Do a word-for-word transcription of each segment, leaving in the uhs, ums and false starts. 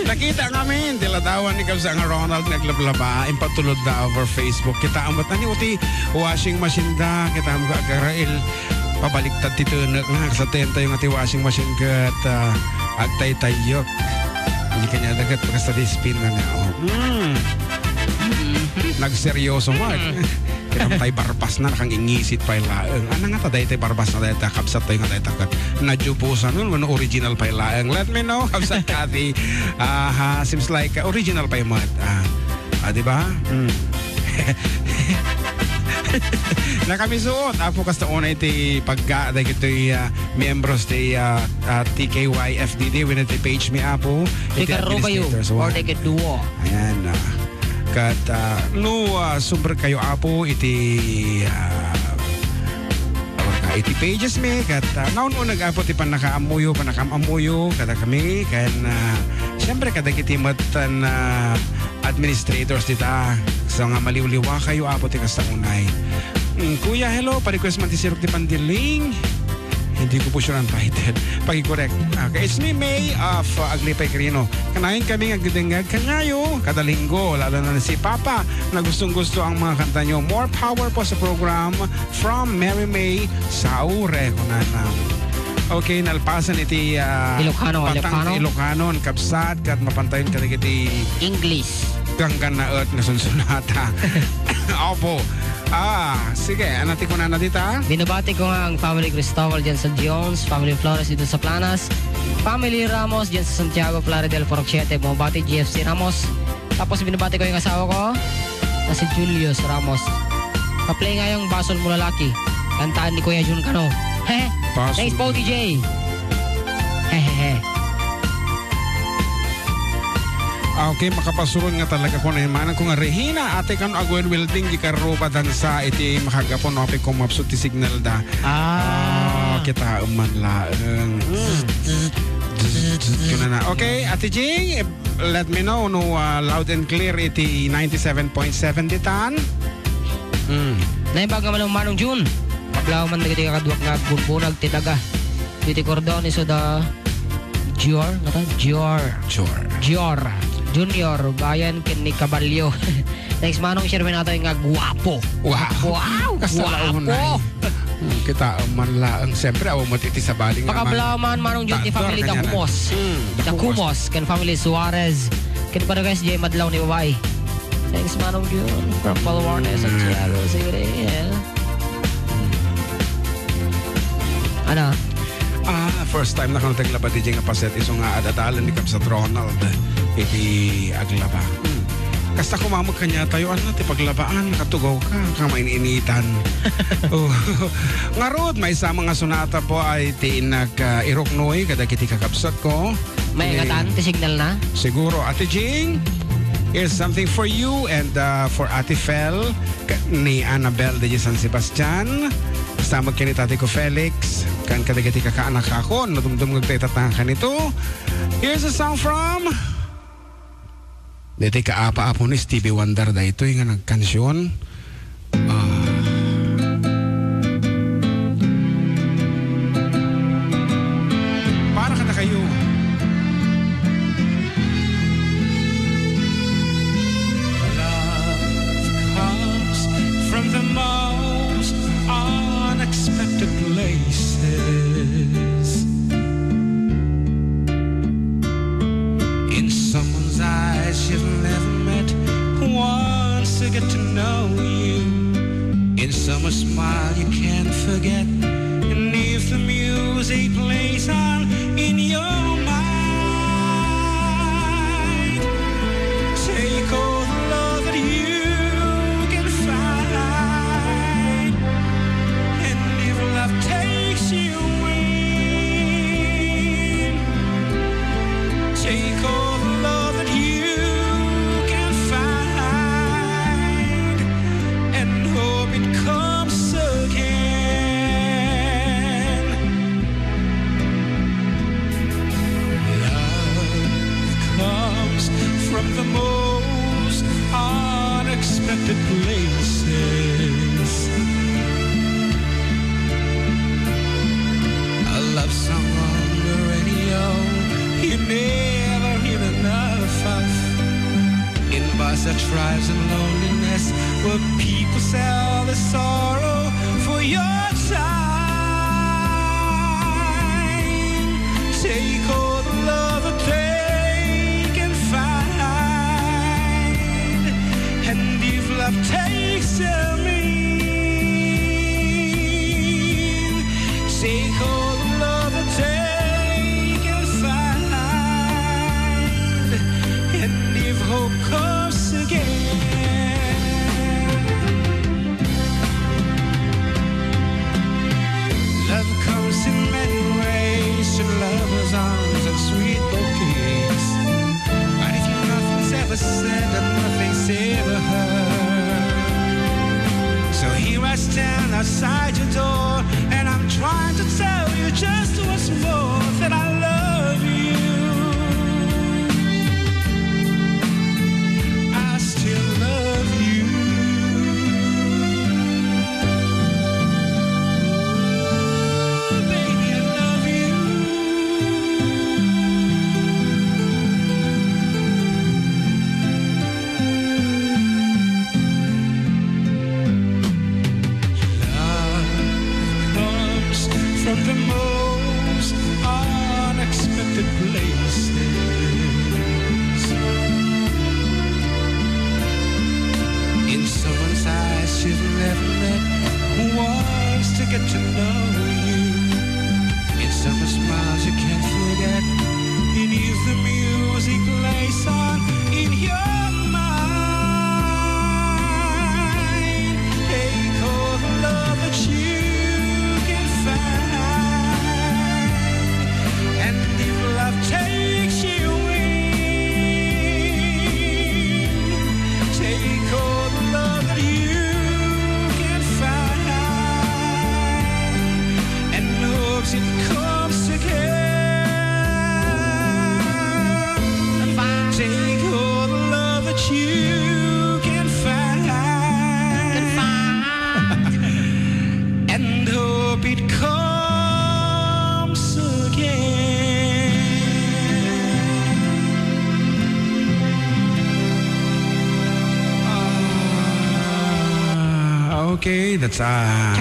Nakita ngamin ti ladawan ni kabsat nga Ronald nga aglablaba, impatulod da over Facebook. Kita met, ani, o ti washing machine da, kita mo ka agarail. Pabaliktad ti tenek na, kasatayan tayo nga ti washing machine ket, ah, agtaytayyek. Hindi kanya dagat, basta di spin na na. Oh. Mm. Nagseryoso, Mark. Kita mo tayo barbas na, nakang ingisit pa yung laeng. Ano nga ta, dahil tayo barbas na dahil ta, kabsat tayo nga dahil ta, kat-, nadyubusan nun, ano, original pa yung laeng. Let me know, kabsat Kathy. Aha, seems like, uh, original pa yung mga, ah, ah, di ba? Hmm. Nakamisuot, apo, kasta unay ti pagga, dagitoy, ah, miyembros ti, ah, ah, T K Y F D D, wenno ti page mi, apo, iti Fikarubayo, administrators, or wa-, the Duo. Ayan, ah, kat, ah, no, ah, sumber kayo, apo, iti, ah, or ka iti pages mi, kat, ah, naun-uneg, apo, ti pannakaammoyo, pannakaam-ammoyo, kada kami, ken, ah, siyempre, kadagiti met, ah, administrators dita. So nga maliwliwa kayo, apo, ti kasta unay. Mm, Kuya, hello, pa-request man ti Sirok ti Pandiling. Hindi ko po sure ang title. Paki-correct. Okay, it's me, May of, uh, Aglipay Quirino. Kanayon kami nga agdengdengngeg kanayo kada linggo, lalo na si Papa na gustong-gusto ang mga kanta nyo. More power po sa program from Mary May Saure, kunana. Okay, nalpasan iti, ah, Ilocano, patang Ilocano. Ti Ilocanon, kabsat, kat mapantayon kadagiti English. Ganggannaet nga sunsunata. Opo. Ah, sige, ano ti kunana dita? Binabati ko nga ang family Cristobal dyan sa Jones, family Flores dito sa Planas, family Ramos dyan sa Santiago, Plaridel, Purok siete, bumabati, G F C Ramos. Tapos binabati ko yung asawa ko, na si Julius Ramos. Pa-play nga yung Basol Mo Lalaki. Kantaan ni Kuya Jun Cano. Basol. Thanks po, D J. Hehehe. Ah, okay, makapasuron nga talaga ko na yung manang ko nga Regina, ate kan agwen welding di karuba dansa iti makagapo no apay kung mapsut ti signal da. Ah. Ah, kita man laeng. Mm. Zzz, zzz, zzz, zzz, kuna na. Okay, Ate Jing, let me know no, ah, loud and clear iti ninety-seven point seven ditan. Mm. Naimbag nga Manong, Manong Jun. Pablaw man dagiti kakaduak nga agbunbunag ti daga. Iti kordon iso da Jor, ngata? Jor. Jor. Jor. Junior, Bayan, ken ni Kabalyo. Thanks, Manong Sherwin Atoy nga guwapo. Wow. Wow, kasta guwapo. Launay. Hmm, kita man laeng. Siyempre, awan mo ti sabali nga Pakablaw man, Manong Jun, ti family da Humos. Hmm, da Humos. Ken family Suarez. Ken Paregues, J. Madlaw ni Babae. Thanks, Manong Jun. From Palawan, Santiago. Sige, yeah. Ano? Ah, first time na kano taglaba D J nga paset iso nga ad-adalan ni Kabsat Ronald iti aglaba. Hmm. Kasta kumamag kanya tayo, ano, ti paglabaan, katugaw ka, ka main-initan. Oh. Ngarud, maysa nga sunata po ay ti nag, ah, iruknoy kadagiti kakabsat ko. May ingatan ti signal na? Siguro, Ate Jing, is something for you and, uh, for Ate Fel, ka-, ni Annabel de San Sebastian. Kastamag ken ni Tatay ko Felix, kan kadagiti kakaanakakon, nadumdum nga agtaytatanga kanito. Here's a song from Daytoy kaapa-apo ni Stevie Wonder daytoy nga nagkansion. Ah. Para kadakayo. Love comes from the most unexpected places. In someone's eyes you've never met, once they get to know you. In someone's smile you can't forget. And if the music plays on in your mind, take all the love that you can find. And if love takes you in, take all the love that you can find and hope it comes again. Lives in loneliness, where people sell their sorrow for your time. Take all the love that they can find, and if love takes them in, take all the love that they can find, and if hope comes again. Love comes in many ways, in lovers' arms and sweet bouquets. But if nothing's ever said and nothing's ever heard, so here I stand outside your door, and I'm trying to tell you just once more that I love you. I still love you. Ooh, baby, I love you. Love comes from the most unexpected places. In someone's eyes you've never met, who wants to get to know you. In someone's smiles you can't forget, it is the music plays on in your mind. Take all the love that you can find, and if love takes you in, take all the love that you can find, and hopes it comes again. Take all the love that you can find, and hope it comes again. Ah, okay, that's, ah,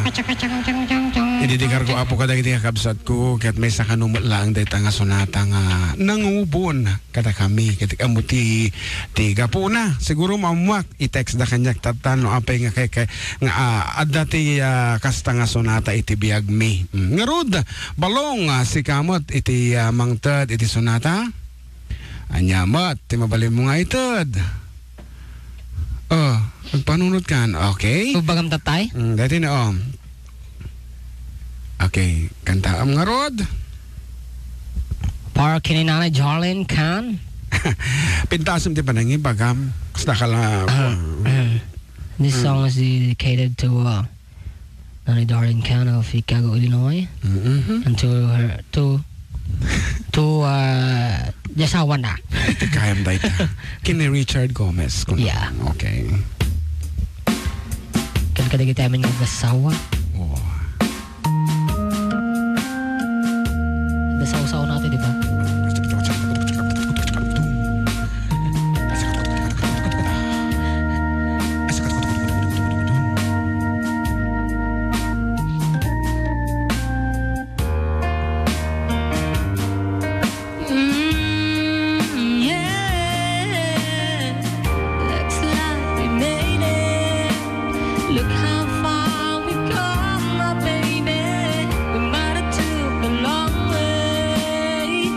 idedikar ko, Apo, kadagiti kakabsat ko, ket maysa kano met laeng dayta nga sonata nga nangubon kadakami, ket ammo ti, ti gapuna. Siguro maammuak, i-text da kaniak, tatta, no apay nga kay, kay, nga, ah, adda ti, ah, kasta nga sonata iti biagmi. Mm. Ngarud, Balong, ah, sika met iti, ah, mangted iti sonata? Ania met ti mabalinmo nga ited? Oh, agpanunotkan. Okay. Ibagam, tatay? Mm, dati na, oh. Okay, kantaam ngarud. Para ken ni Nanay Darlene Khan. Pintasem ti panangibagam. Kasta ka la. Ah, ah. This song is dedicated to, uh, Nanay Darlene Khan of Chicago, Illinois. Mm-hmm. And to her, to, to, uh, the asawa na. Ay, ti kayam dayta. Ken ni Richard Gomez, kuno. Yeah. Okay. Ken kadagiti amin nga asawa. Oh. Nasawsaw natin, di ba? Mm, yeah. Looks like we made it. Look how far we've come, my baby. We might have took the long way.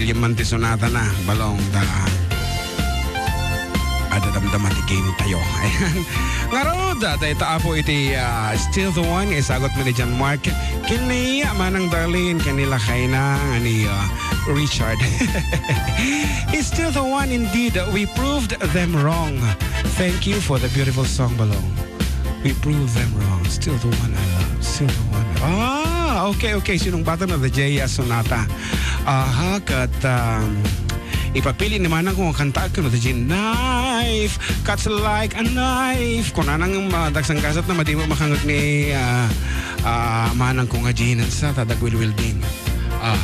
Gimman ti sonata na, balong ta adda damdama ti game tayo. Ayan. Ngarud, dayta apo iti, ah, Still the One, isagut man ni John Mark. Ken ni Manang Darlene, ken ni lakayna nga ni, ah, Richard. It's still the one indeed. We proved them wrong. Thank you for the beautiful song, balong. We prove them wrong. Still the one I love. Still the one. Ah, okay, okay. Sinungbatan na the J S Sonata. Aha, ket, um, ipapili ni Manang kung kanta ket no the G Knife. Cuts like a knife. Kunana nga, ah, dagsang gasat na madi makangeg ni, ah, ah, Manang kung aginan sa tadag wilwilding. Ah.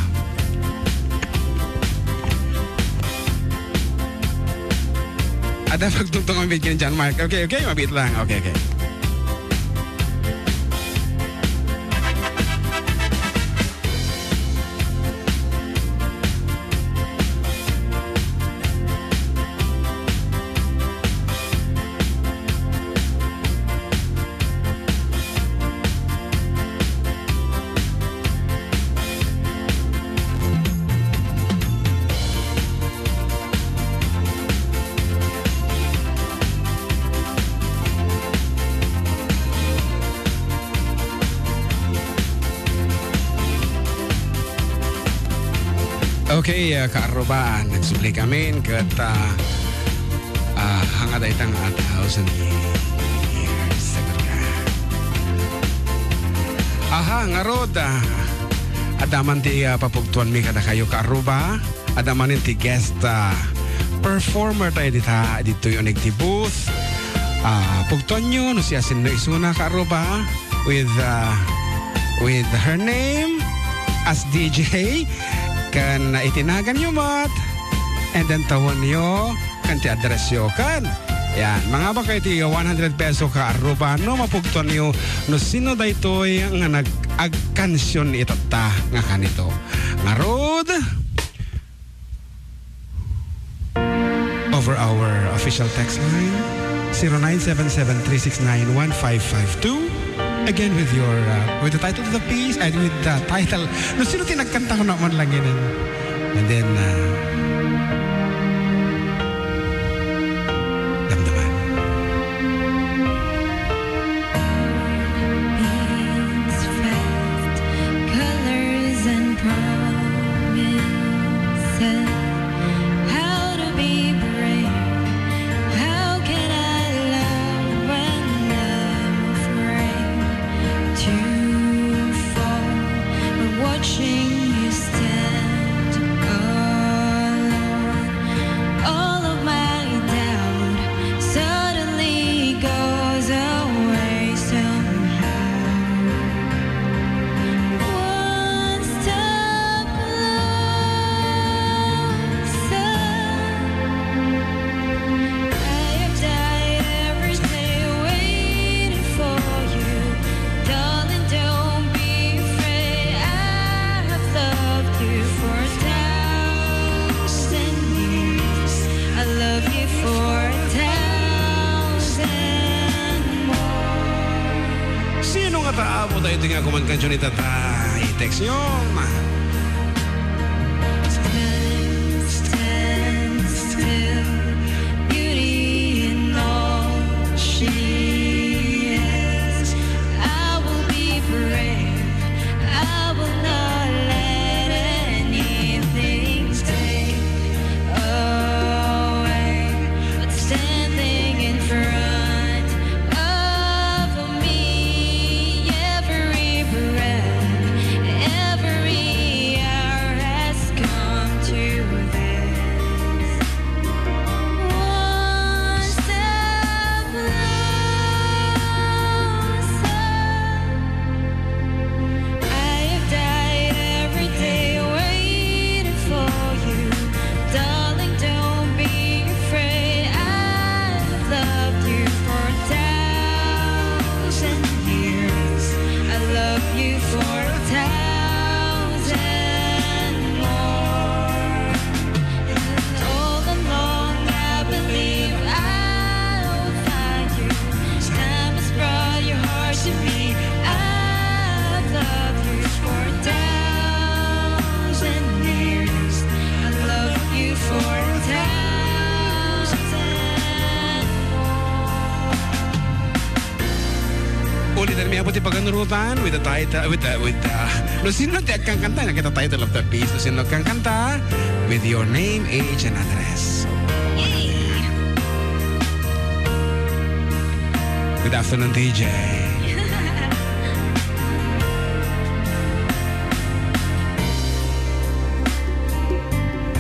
Ada pagtungtong ang video ni John Mark. Okay, okay, mabit lang. Okay, okay. Okay, ah, kaarruba, nagsubli kami ket, ah, ah, hanga dayta nga a thousand years ago ka. Aha, ngarud, ah, adda man ti, ah, papugtuanmi kadakayo, kaarruba. Adda manen ti guest, ah, performer tayo dita, ditoy uneg ti booth. Ah, pugtuanyo no siasino isuna, kaarruba, with, ah, with her name as D J. Ken itinaganyo met. And then tawenyo ken ti addressyo. Ken, yan, mangabak kayo ti one hundred peso, kaarruba, no mapugtuanyo no sino daytoy nga nag-, agkansion itatta nga kanito. Ngarud, over our official text line, zero nine seven seven three six nine one five five two. Again, with your, uh, with the title of the piece and with the title, no sino ti nagkanta ko naman lang yun. And then, uh, damdaman. Beats fast, colors and promises. How to be brave? How can I love when I'm afraid to fall? But watching you stand alone, all of my doubt suddenly goes away somehow. One step closer. I have died every day waiting for you. Darling, don't be afraid. I have loved you for a thousand years. I love you for a thousand more. Sino nga taap mo tayo nga kuman kansion itata? I-text nyo. Stand, stand still. Beauty in all she is. I will be brave. I will not let anything take away. But standing in front of me, every breath, every hour has come to this. One step closer. I have died every day waiting for you. Darling, don't be afraid. I have loved you Leader Miapo ti paganurotan with the title, with the, with the, no sino ti agkankanta, nakita title of the piece, no sino agkankanta, with Your Name, Age, and Address. Yay! Good afternoon, D J.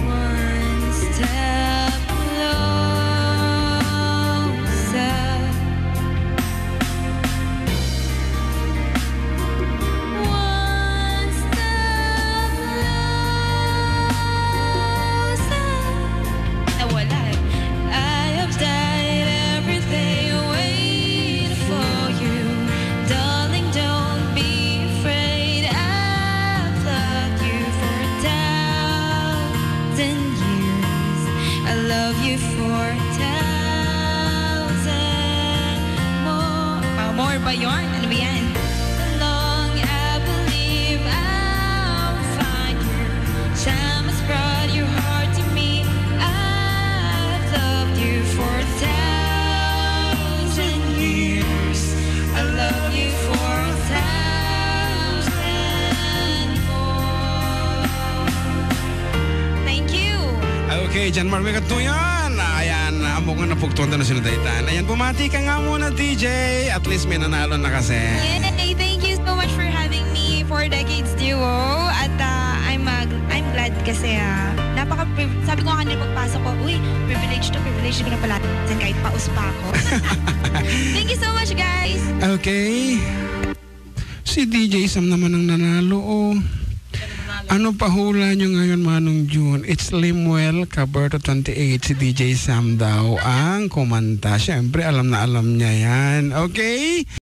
One step closer. One step closer. Nawala eh. I have died every day waiting for you. Darling, don't be afraid. I've loved you for a thousand years. I love you for a thousand more. Ah, more ba yun? Ano ba yan? Long I believe I'll find you. Time has brought your heart to me. I've loved you for a thousand years. I love you for a thousand more. Thank you. Okay, Jan Marvin Katuyan. Ayan, amok nga napugtuan ta no sino daytan. Ayan, bumati ka nga muna, D J. At least may nanalo na kasi. Yay! Thank you so much for having me, Four Decades Duo. At, ah, I'm, ah, I'm glad kasi, ah, napaka, sabi ko nga kanina pagpasok ko, "Uy, privilege to, privilege ko na pala." Kahit paus pa ako. Thank you so much, guys! Okay. Si D J Sam naman ang nanalo, oh. Ano pa hula nyo ngayon, Manong June? It's Lemuel Caberto twenty-eight, si D J Sam daw ang kumanta. Siyempre, alam na alam niya yan. Okay?